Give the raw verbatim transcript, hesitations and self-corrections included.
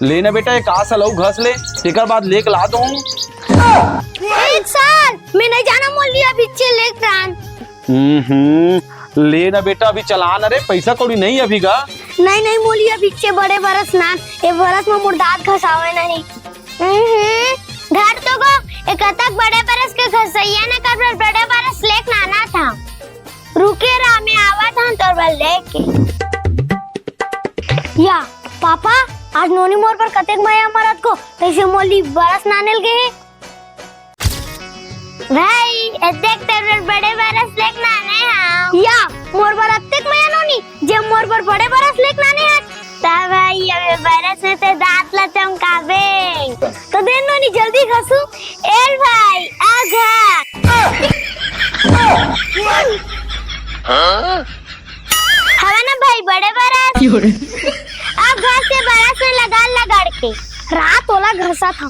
ले ना बेटा, एक आस अलऊ घस ले, तेकर बाद लेके ला दो। एक साल मैं नहीं जाना मोली अभिच्चे लेके रान। हम्म, ले ना बेटा, अभी चला ना रे, पैसा कौड़ी नहीं अभी गा। नहीं, नहीं मोली अभिच्चे बड़े बरस नान, ए बरस में मोर दांत घसावे नहीं। हम्म, घर तो गो, एक अतक बड़े बरस के घसैया ने कर बड़े बरस लेके नाना था। रुके रहा, मैं आवत हूँ तोर बर लेके। या, पापा, आज नोनी मोर बर कतेक मया मरत को, तैसे मोली बरस नानेल गे हे। भाई, ए देख तोर बर बड़े बरस लेके नाने हूँ। या, मोर बर अतेक मया नोनी, जे मोर बर बड़े बरस लेके नाने हस। ता भाई, अबे बरस में ते दांत ला चमकाबे। तो दे नोनी, जल्दी घसू। ए भाई, आ घा। हवा ना भाई, बड़े बरस। अब घर से बरस में लगा लगा के। रात ओला घसा था।